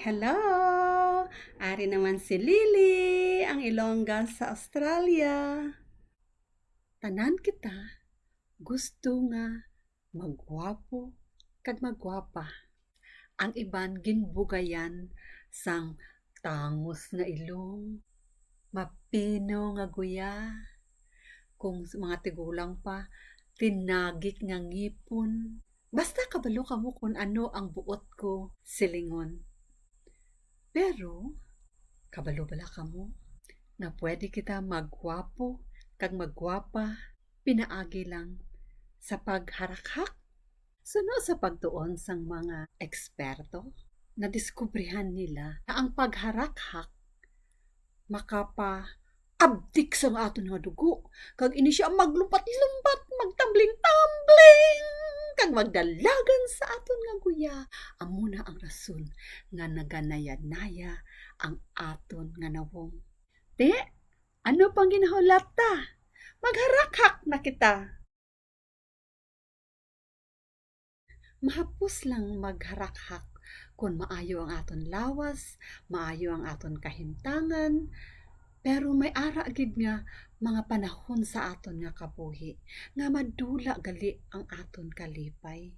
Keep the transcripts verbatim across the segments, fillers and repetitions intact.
Hello! Ari naman si Lily, ang Ilongga sa Australia. Tanan kita gusto nga magwapo kag magwapa. Ang iban ginbugayan sang tangos nga ilong, mapino nga guya, kung s-, mga tigulang pa, tinagik nga ngipon. Basta kabalo kamo kung ano ang buot ko silingon. Pero, kabalo bala kamo nga pwede kita magwapo kag magwapa pinaagi lang sa pagharakhak? Suno sa pagtuon sang mga eksperto, nadiskubrihan nila na ang pagharakhak makapaabtik sa aton nga dugo, kag ini sia maglumpat-lumpat, magtambling-tambling, kag magdalagan sa aton nga guya. Amo na ang rason nga naganaya-naya ang aton nga nawong. Te, ano pang ginahulat ta? Magharakhak na kita. Mahapos lang magharakhak kon maayo ang aton lawas, maayo ang aton kahimtangan, pero may ara gid nga mga panahon sa aton nga kabuhi nga madula gali ang aton kalipay.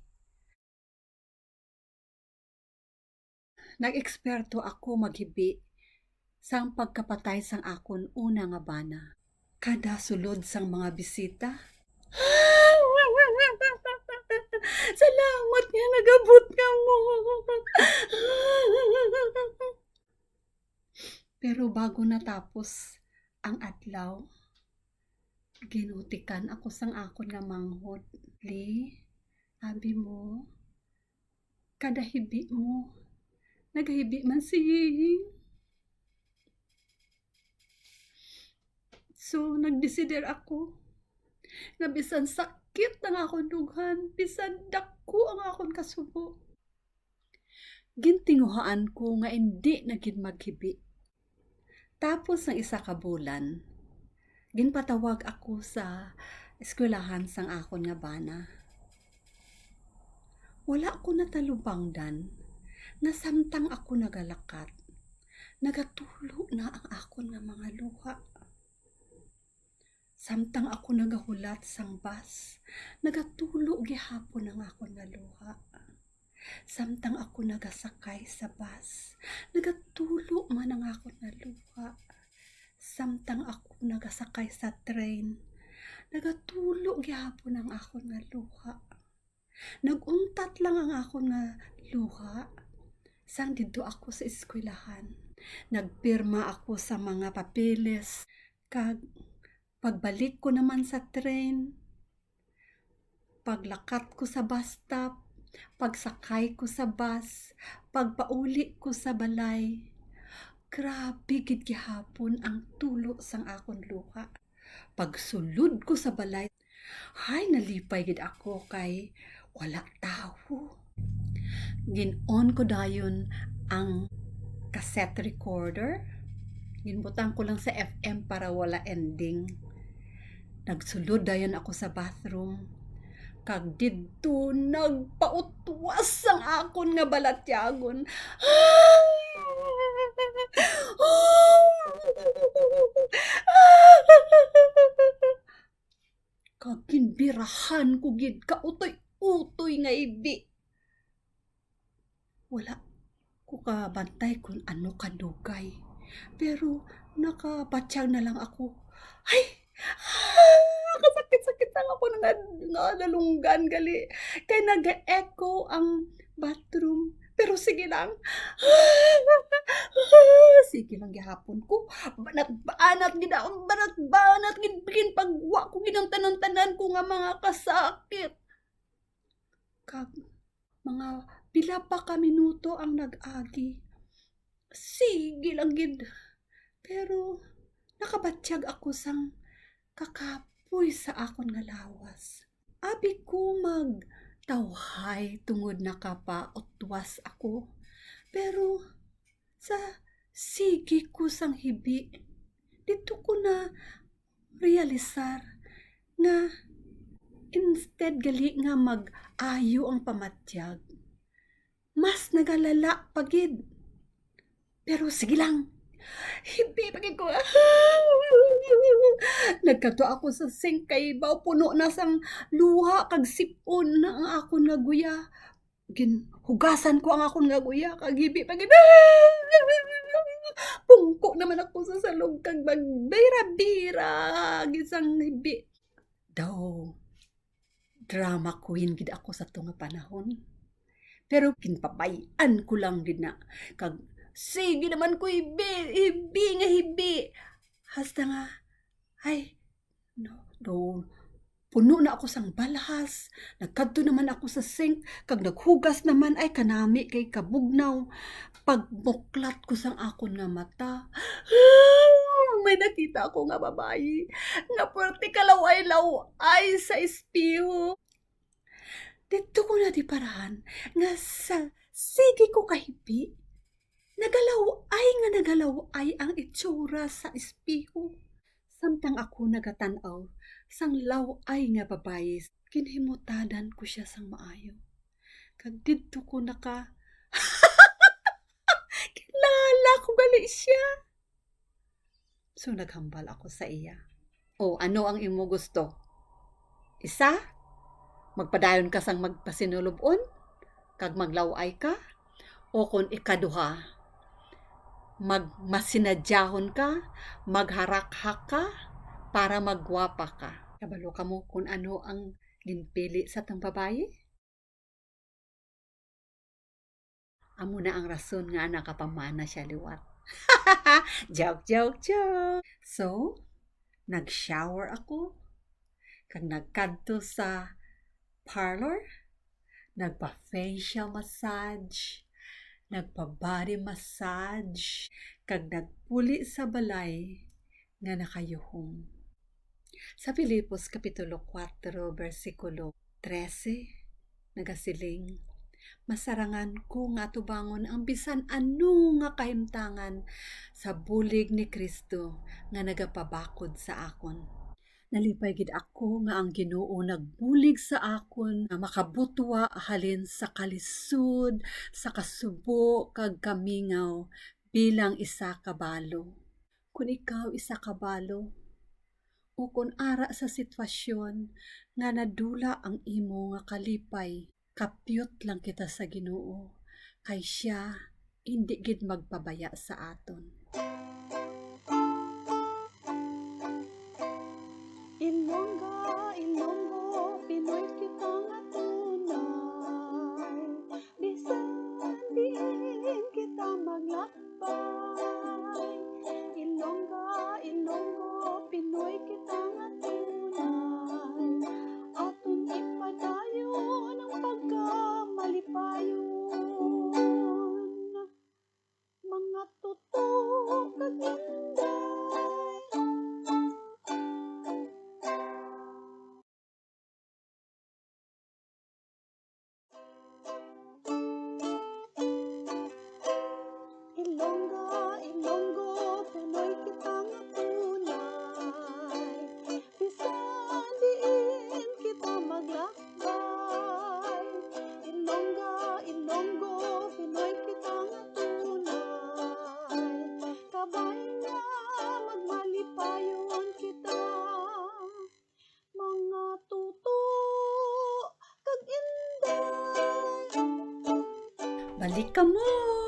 Nag-eksperto ako maghibi sang pagkapatay sang akon una nga bana. Kada sulod sang mga bisita, "Salamat nga nag-abot kamo." Pero bago natapos ang adlaw, ginutikan ako sang akon nga manghod. "Li, abi mo, kada hibi mo, nagahibi man si Yiying." So, nagdesider ako nga bisan sakit ang akon dughan, bisan dako ang akon kasubo, gintinguhaan ko nga indi na gid maghibi. Tapos ang isa ka bulan, ginpatawag ako sa eskwelahan sang akon nga bana. Wala ko natalubangdan nga samtang ako nagalakat, nagatulo na ang akon nga mga luha. Samtang ako nagahulat sang bus, nagatulo gihapon ang akon nga luha. Samtang ako nagasakay sa bus, nagatulo man ang akon nga luha. Samtang ako nagasakay sa train, nagatulo gihapon ang akon nga luha. Nag-untat lang ang akon nga luha sang didto ako sa eskwelahan. Nagpirma ako sa mga papeles, kag pagbalik ko naman sa train, paglakat ko sa bus stop, pagsakay ko sa bus, pagpauli ko sa balay, grabe gid gihapon ang tulo sang akon luha. Pagsulod ko sa balay, hay, nalipay gid ako kay wala tawo. Gin-on ko dayon ang cassette recorder. Ginbutang ko lang sa F M para wala ending. Nagsulod dayon ako sa bathroom. Kag didto nagpautwas ang akon nga balatyagon. Kag ginbirahan ko gid ka utoy-utoy nga hibi. Wala ko kabantay kon ano kadugay, pero nakabatyag na lang ako. Ay! Ah! Kasakit-sakit ang akon nga, nga nalunggan gali. Kay naga-echo ang bathroom. Pero sige lang. Sige lang gihapon ko. Banat-banat gid ako, banat-banat gid, ginpagwa ko gid ang tanan-tanan ko nga mga kasakit. Kag mga pila pa ka minuto ang nag-agi. Sige lang gid. Pero nakabatyag ako sang kakapoy sa akon nga lawas. Abi ko magtawhay tungod nakapautwas ako. Pero sa sige ko sang hibi, didto ko na realisar nga instead gali nga mag-ayo ang pamatyag, mas nagalala pa gid. Pero sige lang. Hibi pa gid ko. Nagkadto ako sa sink kay baw puno na sang luha kag sip-on na ang akon nga guya. Ginhugasan ko ang akon nga guya kag hibi pa gid. Pungko naman ako sa salog kag magbira-bira gid sang hibi. Daw, drama queen gid ako sa to nga panahon. Pero ginpabay-an ko lang gid na. Kag sige naman ko hibi, hibi nga hibi. Hasta nga, ay, no, no, puno na ako sang balhas. Nagkadto naman ako sa sink, kag naghugas naman, ay kanami kay kabugnaw. Pagmuklat ko sang akon nga mata, may nakita ako nga babayi nga puwerte kalaw-ay-law-ay sa espeho. Didto ko nadiparahan nga sa sige ko kahibi, nagalaw-ay nga nagalaw-ay ang itsura sa espeho. Samtang ako nagatan-aw sang law-ay nga babayi, ginhimutadan ko sia sang maayo. Kag didto ko naka-, kilala ko gali sia. So, naghambal ako sa iya. O, ano ang imo gusto? Isa, magpadayon ka sang magpasinulub-on, kag maglaw-ay ka, o kon ikaduha, magmasinadyahon ka, magharakhak ka, para maggwapa ka. Kabalo kamo kon ano ang ginpili sa tong babayi? Amo na ang rason nga nakapamana sia liwat. Joke, joke, joke. So, nag-shower ako, kag nagkadto sa parlor, nagpa-facial massage, nagpa-body massage, kag nagpuli sa balay nga nakayuhom. Sa Filipos Kapitulo kuwatro, bersikulo trese, nagasiling, "Masarangan ko nga atubangon ang bisan ano nga kahimtangan sa bulig ni Cristo nga nagapabakod sa akon." Nalipay gid ako nga ang Ginoo nagbulig sa akon nga makabutwa halin sa kalisod, sa kasubo, kag kamingaw bilang isa ka balo. Kon ikaw isa ka balo, ukon ara sa sitwasyon nga nadula ang imo nga kalipay, kapyot lang kita sa Ginoo, kay sia indi gid magpabaya sa aton. Ilongga, Ilonggo, Pinoy kita nga tunay. Bisan diin kita maglakbay, Ilongga, Ilonggo, Pinoy kita nga tunay. Aton ipadayon ang pagkamalipayon, mga tuto kag inday. Ilongga, Ilonggo, Pinoy kita nga tunay. Bisan diin kita maglakbay, Ilongga, Ilonggo, Pinoy kita nga tunay. Kabay nga magmalipayon kita, mga tuto kag inday. Balik kamo!